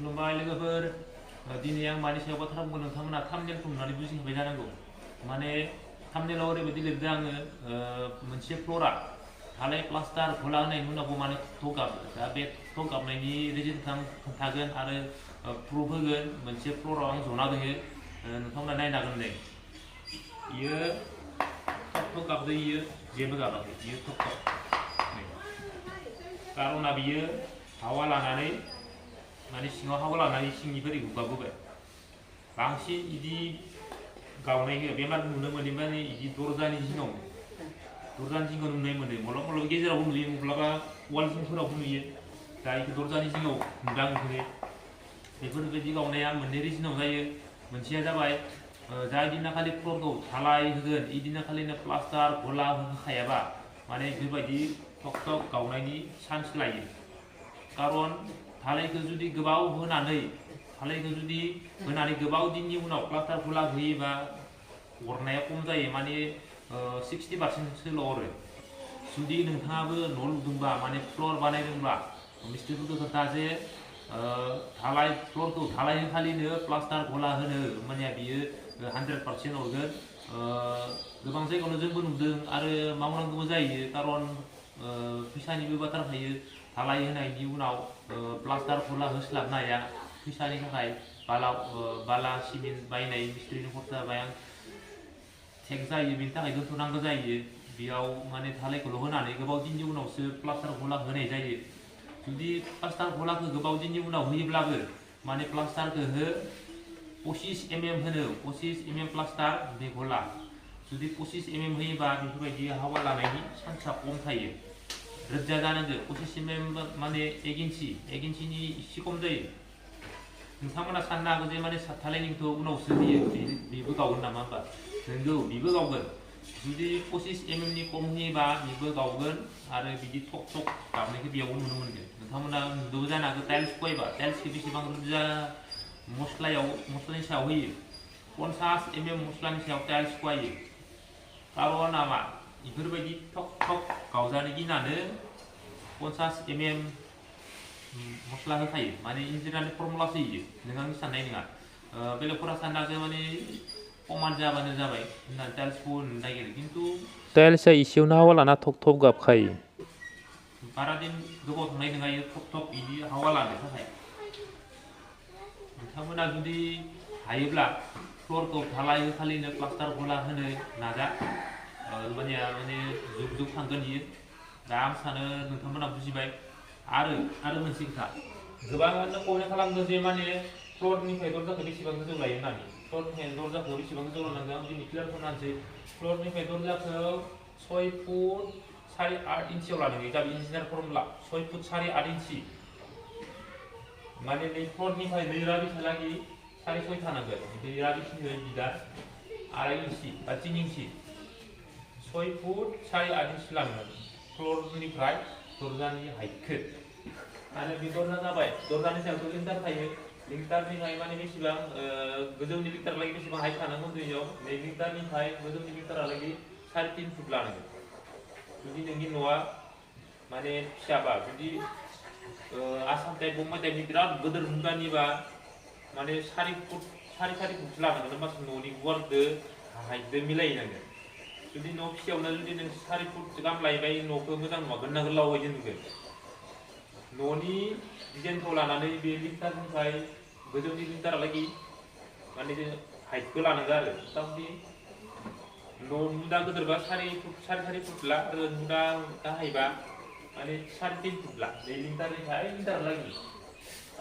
खुलुमबाय लोगोफोर दिनै आं मानि सायाव बाथ्रा बुंगोन नोंथांमोना थाम्बनेलखौ नुनानै बुजिखाबाय जानांगौ माने थाम्बनेलाव ओरैबायदि लिरदों आङो मोनसे फ्ल'रा धालाय प्लास्टार घला होनायनि उनावबो माने थक गाबो दा बे थक गाबनायनि रिजनखौ आं खोन्थागोन आरो प्रुफ होगोन मोनसे फ्ल'राव आं जना दोङो नोंथांमोना नायनो हागोन दे इयो थक गाबदो इयो जेबो गाबाखै इयो थक कारना बियो हावा लानानै माने सिङाव हावा लानानै सिंनिफ्राय गुगाबोबाय बांसिन इदि गावनाय बेमार नुनो मोनो माने इदि दरजानि जिङाव नुनाय मोनो माब्लाबा माब्लाबा गेजेरावबो नुयो माब्लाबा वाल जिंफोरावबो नुयो दा इखौ दरजानि जिङाव नुदों आं बेफोरबायदि गावनाया मोननै रिजनाव जायो मोनसेया जाबाय जाय दिनखालि फ्लरखौ धालाय होगोन इदिनखालिनो प्लास्टार घला होखायाबा माने बेबायदि थक थक गावनायनि चान्स लायो कारन धालायखौ जुदि गोबाव होनानै गोबाव दिननि उनाव प्लास्टार घला होयोबा अरनाया खम जायो माने 60%सोल' अरो जुदि नोंथाङाबो न' लुदोंबा माने फ्लर बानायदोंबा मिस्ट्रिफोरखौ खोथा जे धालाय फ्लरखौ धालाय खालिनो प्लास्टार घला होनो माने बियो 100% अरगोन गोबां जायगायावनो जोंबो नुदों आरो मावनांगौबो जायो कारन फैसानिबो बाथ्रा थायो धालाय होनायनि उनाव प्लास्टार घला होस्लाबनो हाया फैसानि थाखाय बाला सिमेन्ट बायनाय मिस्ट्रिनि खरसा बायां थेक जायो बेनि थाखाय दोनथ'नांगौ जायो बेयाव माने धालायखौल' होनानै गोबाव दिननि उनावसो प्लास्टार घला होनाय जायो जुदि प्लास्टार घलाखौ गोबाव दिननि उनाव होयोब्लाबो माने प्लास्टारखौ 25 mm होनो 25 mm प्लास्टार बे घला जुदि 25 mm होयोबा बेफोरबायदि हावा लानायनि चान्सआ खम थायो रोजा जानांगौ 25 mm माने 1 इन्चिनि एसे खम जायो नोंथांमोना साननो हागौ जे माने धालायनिखौ उनावसो होयो बेबो गावगोन नामा होमबा नंगौ बेबो गावगोन जुदि 25 mm नि खम होयोबा बेबो गावगोन आरो बिदि थक थक गाबनायखौ बेयावबो नुनो मोनगोन नोंथांमोना नुदोंबो जानो हागौ टाइल्स फैबा टाइल्सखौ बेसेबां बुरजा मस्लानि सायाव होयो 50 mm मस्लानि सायाव टाइल्स फैयो कारना मा बेफोरबायदि थक थक गावजानो गिनानै 50 mm मस्ला होखायो माने इन्जिनियारनि फर्मुलासो होयो नोंथांनि साननाय नङा बेलेगफोरा साननो हागौ माने कमान जाबानो जाबाय होननानै टाइल्सखौ होनो नागिरो खिन्थु टाइल्सआ इसेयावनो हावा लाना थक थक गाबखायो बारा दिन गोबाव थांनाय नङा इयो थक थक बिदि हावा लानो थाखाय नोंथांमोना जुदि हायोब्ला फ्लरखौ धालाय होखालिनो प्लास्टार घला होनो नाजा माने जुग थांगोन बियो दा आं सानो नोंथांमोना बुजिबाय आरो मोनसे खोथा गोबाङानो कमेन्ट खालामदों जे माने फ्लरनिफ्राय दरजाखौ बेसेबां गोजौ लायो होननानै फ्लरनिफ्राय दरजाखौ बेसेबां गोजौ लानांगौ आं दिनै क्लियार खालामनोसै फ्लरनिफ्राय दरजाखौ 6 फुट 8.5 इन्चियाव लानांगौ दा इन्जिनियार फर्मुला 6 फुट 8.5 इन्चि माने नै फ्लरनिफ्राय नै राबिसहालागै 6.5 थानांगोन नै राबिसनिफ्राय बिदा 2.5 इन्चि बा 3 इन्चि 6 फुट 8.5 इन्चि लानांगोन फ्लरनिफ्राय दरजानि हाइटखौ आरो बे दरजा जाबाय दरजानि सायावथ' लिंटार थायो लिंटारनिफ्राय माने बेसेबां गोजौनि लिंटारलागै बेसेबां हाइट थानांगौ दैयाव नै लिंटारनिफ्राय गोजौनि लिंटारालागै 3.5 फुट लानांगोन जुदि नोंनि न'आ माने फिसाबा जुदि आसाम टाइप बम्बाइ टाइपनि बिराद गोदोर मुगानिबा माने 4 फुट 4.5 फुट लानांगोन होमबासो न'नि गुवारदो हाइटदो मिलायहैनांगोन जुदि न' फिसायावनो जुदि नों 4 फुट गाहाम लायोबाय न'खौ मोजां नुवा गोन्ना गोलाव बायदि नुगोन न'नि डिजाइनखौ लानानै बे लिंटारनिफ्राय गोजौनि लिंटारालागै माने हाइटखौ लानांगौ आरो मथामथि मुदा गोदोरबा 4 फुट 4.5 फुट ला आरो मुदा गाहायबा माने 3.5 फुट ला नै लिंटारनिफ्राय लिंटारालागै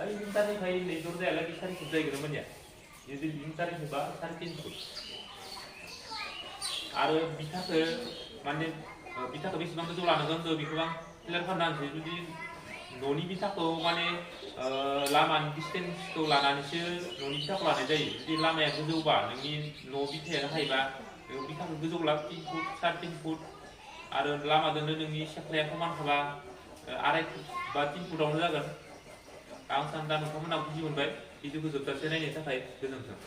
ओइ लिंटारनिफ्राय नै दरजायालागै 4 फुट जाहैगोन होमबानिया जुदि लिंटारनिफ्रायबा 3.5 फुट आरो बिथाखौ माने बिथाखौ बेसेबां गोजौ लानांगौ होनदों बेखौ आं क्लियार खालामना होनोसै जुदि न'नि बिथाखौ माने लामानि डिस्टेन्सखौ लानानैसो न'नि बिथाखौ लानाय जायो जुदि लामाया गोजौबा नोंनि न' बिथाया गाहायबा बेयाव बिथाखौ गोजौ ला 3 फुट 3.5 फुट आरो लामाजोंनो नोंनि सेख्लाया समान थाबा 2.5 फुट बा 3 फुटावनो जागोन आं सानो दा नोंथांमोनहा बुजि मोनबाय भिडिअखौ जोबजासे नायनो थाखाय गोजोन्थों।